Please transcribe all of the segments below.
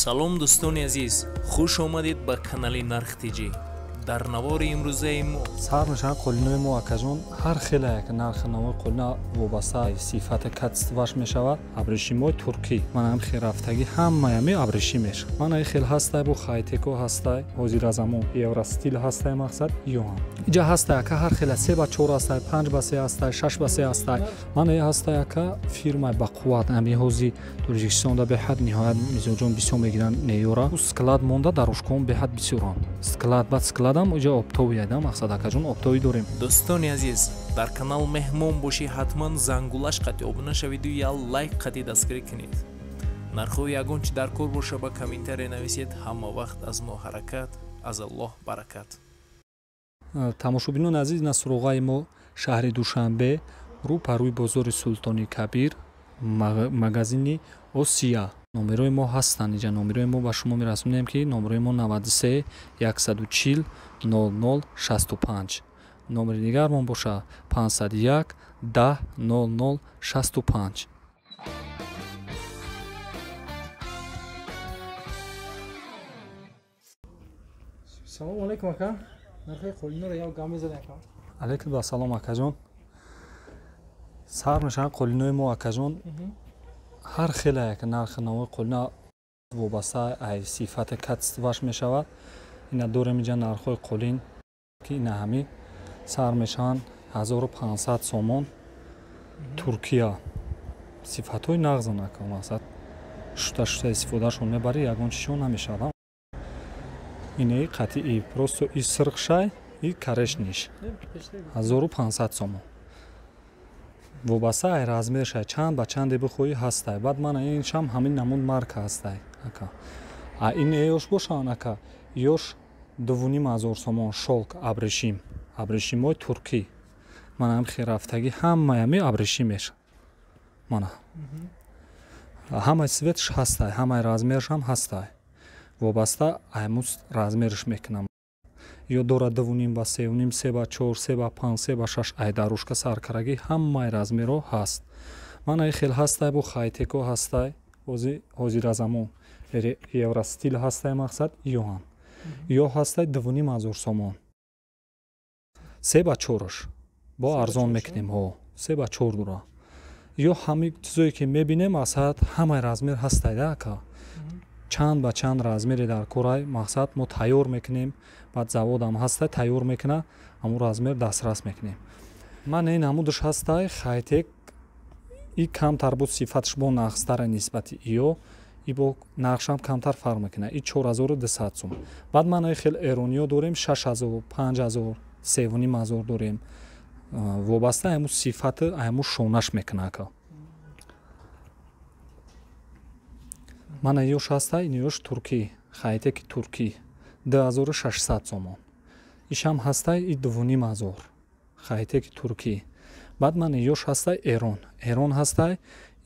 Салом дӯстони азиз, хуш омадед ба канали Нарх ТЖ. Дар навори имрӯзаи мо сар мешаванд қолинои мо, акаҷон. Ҳар хела як нархи навои қолина вобаста сифати качестваш мешавад. Абрешимои туркӣ ман ҳам хел рафтагӣ, ҳамаями абрешим мешавад. Ман ай хел ҳастай, бо хайтеко ҳастай, ҳозиразамон евростил ҳастай, мақсад ёҳам иҷа ҳастай ака. Ҳар хела 3 ба 4 ҳастай, 5 ба 3 ҳастай, 6 ба 3 ҳастай. Ман ай ҳастай ака, фирмаи бақувват. Ами ҳози Тоҷикистонда беҳад ниҳоят мизоҷон бисёр мегиранд неёра. Склад монда дар ушкон беҳад бисёранд склад, баъд складам иҷа оптовый да, мақсад акаҷон, оптовый дорем. Дӯстони азиз, дар канал меҳмон бошӣ, ҳатман зангулаш қатъи обуна шавиду як лайк қатъи дастгирӣ кунед. Нархҳои ягон чи дар кор боша, ба комментария нависед. Ҳама вақт аз мо ҳаракат, аз Аллоҳ баракат. Тамошобинони азиз, на суроғаи мо шаҳри Душанбе, рӯ па рӯи бозори Султони Кабир, магазини Осия. Номерои мо ҳастанд иҷа. Номерои мо ба шумо мерасонем, ки номерои мо 93 140 00 65. Номери дигармон боша 501 10 00 65. Салому алейкум, ака. Нархи қолиноро як гам мезанем, ака. Алейкум ассалом, акаҷон. Сар мешаванд қолинои мо, акаҷон. Ҳар хела як нархи навои қолина вобаста ай сифати качестваш мешавад. Ина дорем иҷа нархҳои қолин, ки ина ҳами сар мешаванд 1500 сомон, Туркия, сифатҳои нағзан ака. Мақсад, шута шута истифодаашон мебарӣ, ягон чишон намешавад. Инаи қатъи просто и сирхшай, и карешниш 1500 сомон, вобаста ай размершай, чанд ба чанде бихоҳӣ ҳастай. Баъд мана иншам ҳамин намуд марка ҳастай, ака. А ин ёш бошанд, ака, ёш 2500 сомон, шёлк, абрешим, абрешимои туркӣ. Мана ҳам хел рафтагӣ, ҳамаями абрешим мешавад. Мана ҳамаи цветш ҳастай, ҳамаи размершам ҳастай, вобаста аймус размерш мекунам. Ё дора 2.5 ба 3.5, 3 ба 4, 3 ба 5, 3 ба 6, ай дарушка саркарагӣ ҳамаи размерҳо ҳаст. Мана и хел ҳастай, бо хайтеко ҳастай, ҳозиразамон евростил ҳастай, мақсад ёҳам ё ҳастай 2500 сомон, 3 ба 4-ш бо арзон мекунем. Ҳо, 3 ба 4 дора. Ё ҳами чизое ки мебинем, мақсад, ҳамаи размер ҳастай да, ака. Чанд ба чанд размере дар корай, мақсад, мо тайёр мекунем. Баъд заводам ҳастай, тайёр мекуна, ҳамун размер дастрас мекунем. Ман ин ҳамудаш ҳастай хайтек, и камтар буд, сифаташ бо нағзтара нисбати иё, и бо нархшам камтар фарқ мекунад, и 4200 сум. Баъд ман хел эрониё дорем, 6000, 5000, 3500 дорем, вобаста айму сифати, айму шонаш мекуна, ака. Мана ёш ҳастай, ин ёш туркӣ, хайтеки туркӣ, 2600 сомон. Ишам ҳастай, и 2500, хайтеки туркӣ. Баъд мана ёш ҳастай, эрон, эрон ҳастай,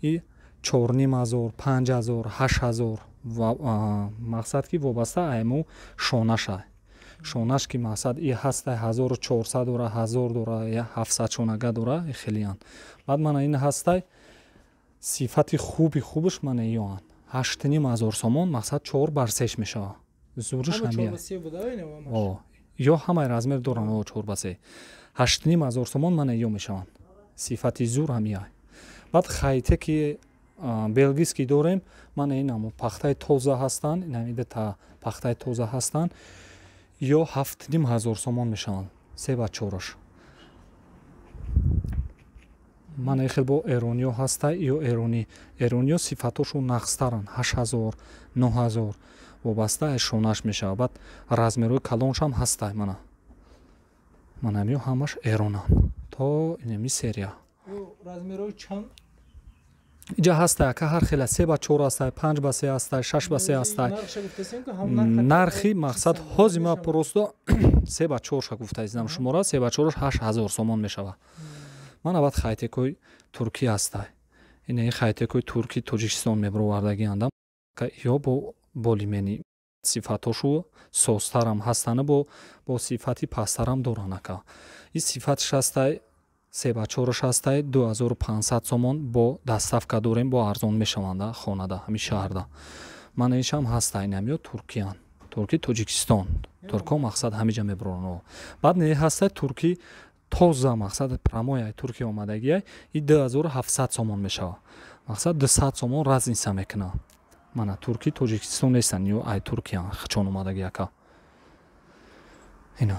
и 4500, 5000, 8000. Мақсад ки вобаста айму шонашай, шонаш ки мақсад и ҳастай 1400 дора, 1000 дора, 700 шонага дора, хелиянд. Баъд мана ин ҳастай, сифати хуби хубаш мана ёанд, 8500 сомон, мақсад, 4 бар 3 мешавад, зуриш ҳамия. Ё ҳамаи размер доранд, 4 ба 3, 8500 сомон мана ё мешаванд, сифати зур ҳамия. Баъд хайтеки белгийский дорем, мана ин ҳамо пахтаи тоза ҳастанд, инами дута пахтаи тоза ҳастанд, ё 7500 сомон мешаванд, 3 ба 4-аш. Мана хел бо эрониё ҳастай, ё эронӣ. Эрониё сифатошон нағзтаранд, 8000, 9000, вобаста аз шонаш мешавад. Баъд размерҳои калоншам ҳастай. Мана, манамиё ҳамаш эронанд, то инами серия иҷа ҳастай, ака. Ҳар хела 3 ба 4 ҳастай, 5 ба 3 ҳастай, 6 ба 3 ҳастай. Нархи, мақсад, ҳози ма просто 3 ба 4-ша гуфта издам шумора, 3 ба 4-аш 8000 сомон мешавад. Мана баъд хайтекои туркӣ ҳастай, инаи хайтекои туркӣ Тоҷикистон мебировардагианда, ё бо болимени сифатҳошу созтарам ҳастанд, бо сифати пасттарам доранд, ака. И сифатш ҳастай, 3 ба 4-аш ҳастай, 2500 сомон, бо доставка дорем, бо арзон мешаванда хонада, ҳамин шаҳрда. Мана ишам ҳаста, инам ё туркиян. Турки Тоҷикистон. Турко мақсад ҳамиҷа мебурон. Баъд не ҳаста турки тоза, мақсад прямой ай Туркия омадагиай, и 2700 сомон мешава. Мақсад 200 сомон разница мекуна. Мана турки Тоҷикистон нестан, ё ай Туркиян хичон омадаги ака. Ина.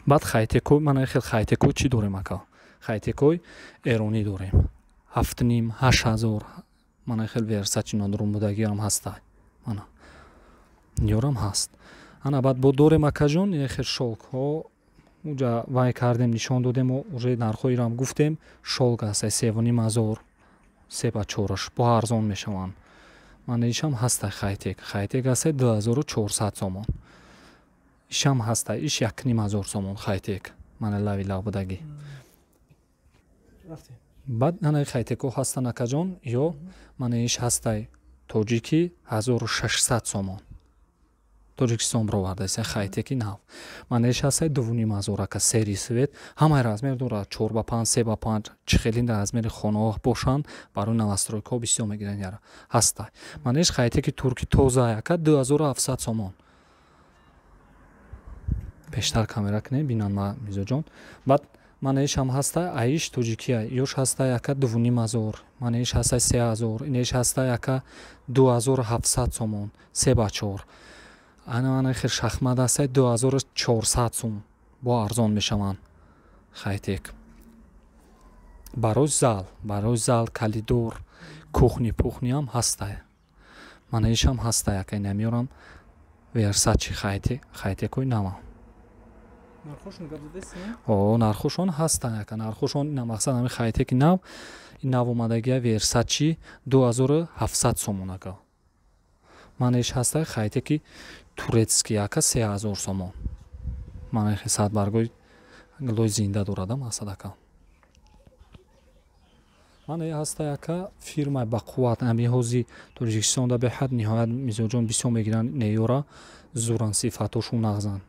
Баъд хайтекой, мана хел хайтекой чӣ дорем ака? Хайтекой эронӣ дорем. 7,5, 8000. Мана хел Версачи нодурум будагиам ҳаста. Мана. Ёрам ҳаст. Ана баъд бо дорем акаҷон, ин хел шолкҳо уҷа вай кардем, нишон додем, уже нархҳоиро гуфтем. Шолк ҳаста 3500, 3 ба 4 бо арзон мешаванд. Мана ишам ҳаста хайтек. Хайтек ҳаста 2400 сомон. Ишам ҳаста, иш 1500 сомон хайтек. Мана лави лав будагӣ. Баъд ана хайтекҳо ҳастан акаҷон, ё мана иш ҳастай тоҷики 1600 сомон. Тоҷикистон бировардааст хайтеки нав. Мана иш ҳастай 2500 ака, серый цвет, ҳамаи размер дорад, 4 ба 5, 3 ба 5, чӣ хеле размери хонаҳо бошанд, барои новостройкаҳо бисёр мегиранд яра. Ҳастай. Мана иш хайтеки турки тоза ака 2700 сомон. Пештар камера кунем бинанд ма мизоҷон. Баъд мана ишам ҳаста аиш тоҷикия, ёш ҳаста яка 2500, мана иш ҳаста 3000, инеш ҳаста яка 2700 сомон, 3 ба 4. Ана мана хел шахмат ҳаста 2400 сом, бо арзон мешаванд хайтек. Барои зал, барои зал, коридор, кухни пухниам ҳаста. Мана ишам ҳаста яка, инамёрам Версачи хайте, хайтекои нава. О, нархошон ҳастанд яка, нархошон ина мақсад ҳами хайтеки нав, ин нав омадагия Версачи 2700 сомон ака. Мана иш ҳаста хайтеки турецкий ака 3000 сомон. Мана хе садбаргои гулои зинда дорада мақсад ака. Мана ҳаста яка фирмаи бақувват, ҳами ҳози Тоҷикистонда беҳад ниҳоят мизоҷон бисёр мегиранд неёра, зуран, сифатошон нағзанд.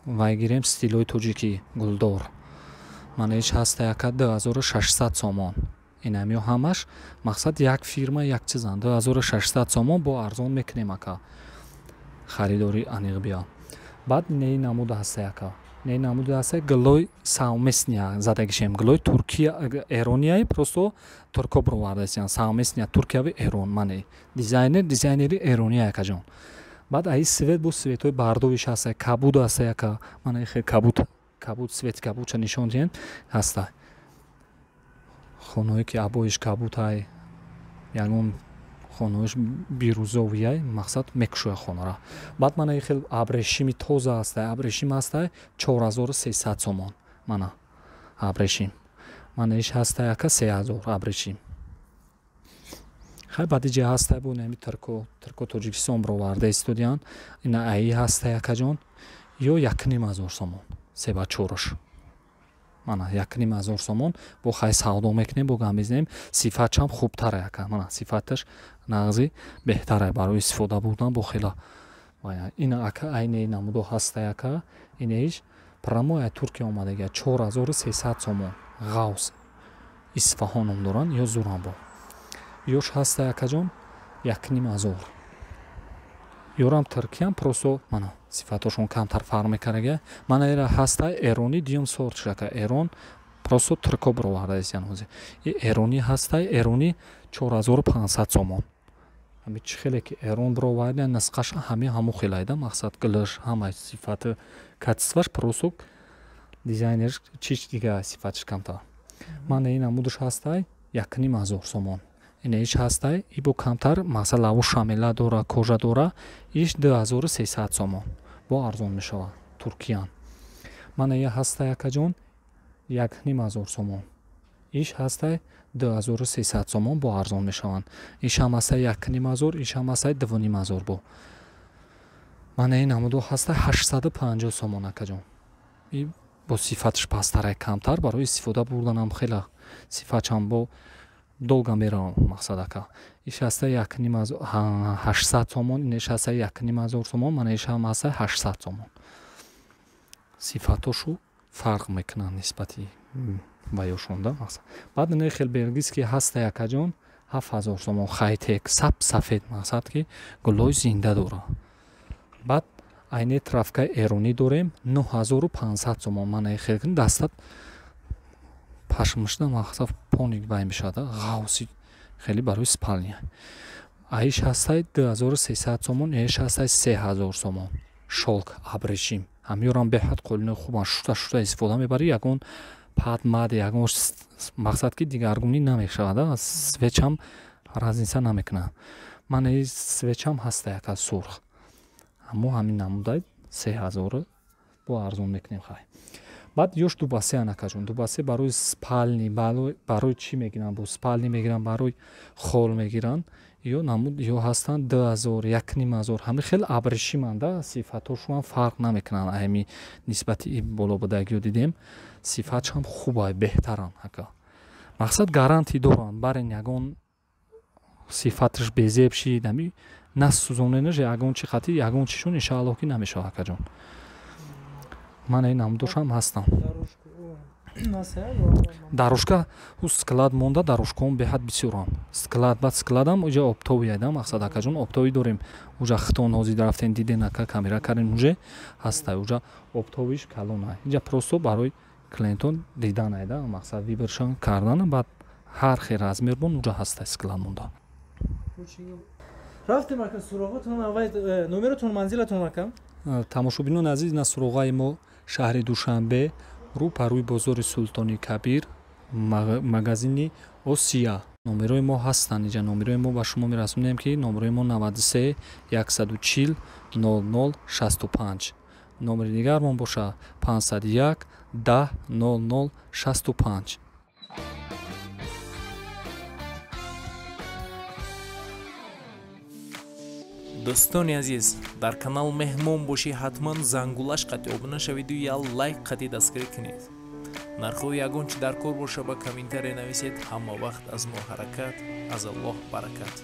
Вай гирем стилои тоҷикӣ гулдор. Мана иш ҳаста яка 2600 сомон. Инамё ҳамаш мақсад як фирма як чизанд. 2600 сомон бо арзон мекунем ака. Харидори аниқ биё. Баъд неи намуда ҳаста яка. Неи намуда ҳаста гулои совместный задагишем. Гулои Туркия, Эронияи просто турко бировардаистян. Совместный Туркияви Эрон мане. Дизайнер, дизайнери Эрония якаҷон. Баъд аи цвет бо цветҳои бардовиш ҳаста, кабуд ҳаста яка. Мана хел кабуд, кабуд цвет кабудча нишон диҳем ҳаста. Хонаҳое ки обоиш кабудай, ягон хонаҳош бирӯзовияй, мақсад мекушояд хонара. Баъд мана хел абрешими тоза ҳаста, абрешим ҳаста 4300 сомон. Мана абрешим. Мана иш ҳаста яка 3000 абрешим. Хай баъди ҷа ҳаста бо нами турко, турко Тоҷикистон бироварда истодиян. Ина аи ҳаста якаҷон ё 1500 сомон, 3 ба 4. Мана 1500 сомон бо хай савдо мекунем, бо гам мезанем, сифатшам хубтара яка. Мана сифаташ нағзи беҳтара барои истифода бурдан бо хела. Ина ака айне намудо ҳаста яка, инаиш прямой Туркия омадагия 4300 сомон. Ғавс Исфаҳон ном доранд ё зурамбо. Ёш ҳаста якаҷон 1500. Ёрам туркиям просто мана сифатошон камтар фарқ мекардага. Мана ира ҳаста эронӣ дуюм сорт шака. Эрон просто турко бировардаистян ҳозир. И эронӣ ҳаста, эронӣ 4500 сомон. Ҳами чӣ хеле ки эрон бироварда, нисқаш ҳами ҳаму хелайда, мақсад гулаш ҳама сифати качестваш, просто дизайнерш чиш дига сифаташ камтар. Мана ин намудаш ҳастай 1500 сомон. Ина иш ҳастай, и бо камтар мақсад лаву шамела дора, кожа дора, иш 2300 сомон. Бо арзон мешавад туркиян. Мана я ҳастай акаҷон 1500 сомон. Иш ҳастай 2300 сомон, бо арзон мешаванд. Иш ҳам ҳастай 1500, иш ҳам ҳастай 2500 бо. Мана ин намудо ҳастай 850 сомон акаҷон. И бо сифаташ пасттарай камтар, барои истифода бурданам хела сифатшам бо долго меравам мақсад ака. Иш ҳаста 800 сомон, инеш ҳаста 1500 сомон, мана иш ҳам ҳаста 800 сомон. Сифатошу фарқ мекунанд нисбати ваёшонда мақсад. Баъд ине хел бельгийский ҳаста якаҷон 7000 сомон. Хайтек саб сафед, мақсад ки гулои зинда дора. Баъд айне травкаи эронӣ дорем 9500 сомон. Мана хел кун дастат пашмашда, мақсад поник бай мешавад, ғавси хеле барои спальня. Аиш ҳастай 2300 сомон, иш ҳастай 3000 сомон. Шолк абрешим. Ҳамёрам беҳад қолинои хубан, шута шута истифода мебарӣ, ягон падмад, ягон мақсад ки дигаргунӣ намешавад, свечам разница намекунад. Ман и свечам ҳаста яка сурх. Аммо ҳамин намудай 3000 бо арзон мекунем хай. Баъд ёш дубасе анакаҷон, дубасе барои спальни, барои чӣ мегиранд? Бо спальни мегиранд, барои хол мегиранд. Ё намуд ё ҳастанд 2000, 1500, ҳами хел абрешиманда, сифатҳошон фарқ намекунанд. Ами нисбати и боло будагиё дидем, сифатшам хубай, беҳтаранд ака. Мақсад гарантӣ доранд, барен ягон сифаташ безеб шид, ами насӯзоненаш ягон чи хати, ягон чишон иншааллоҳ ки намешавад акаҷон. Ман ин намудошам ҳастам. Дарушка ҳу склад монда, дарушкаон беҳад бисёранд. Склад, баъд складам уҷа оптовый айда, мақсад акаҷон оптовый дорем. Уҷа хитон ҳозир рафтен диден ака, камера кардем, уже ҳаста, уҷа оптовыйш калона. Инҷа просто барои клиентон дидан айда, мақсад выборшон кардан, баъд ҳар хел размер бон уҷа ҳаста склад монда. Рафтем ака суроғатон, аввал номератон, манзилатон ака. Тамошобинони азиз, на суроғаи мо шаҳри Душанбе, рӯ па рӯи бозори Султони Кабир, магазини Осия. Номерои мо ҳастанд инҷа, номерои мо ба шумо мерасонем ки номерои мо 93 140 00 65. Номери дигармон боша 501 10 00 65. Дӯстони азиз, дар канал меҳмон бошӣ, ҳатман зангулаш қати обуна шавиду я лайк қати дастгирӣ кунед. Нархҳои ягон чи дар кор боша ба комментария нависед. Ҳама вақт аз мо ҳаракат, аз Аллоҳ баракат.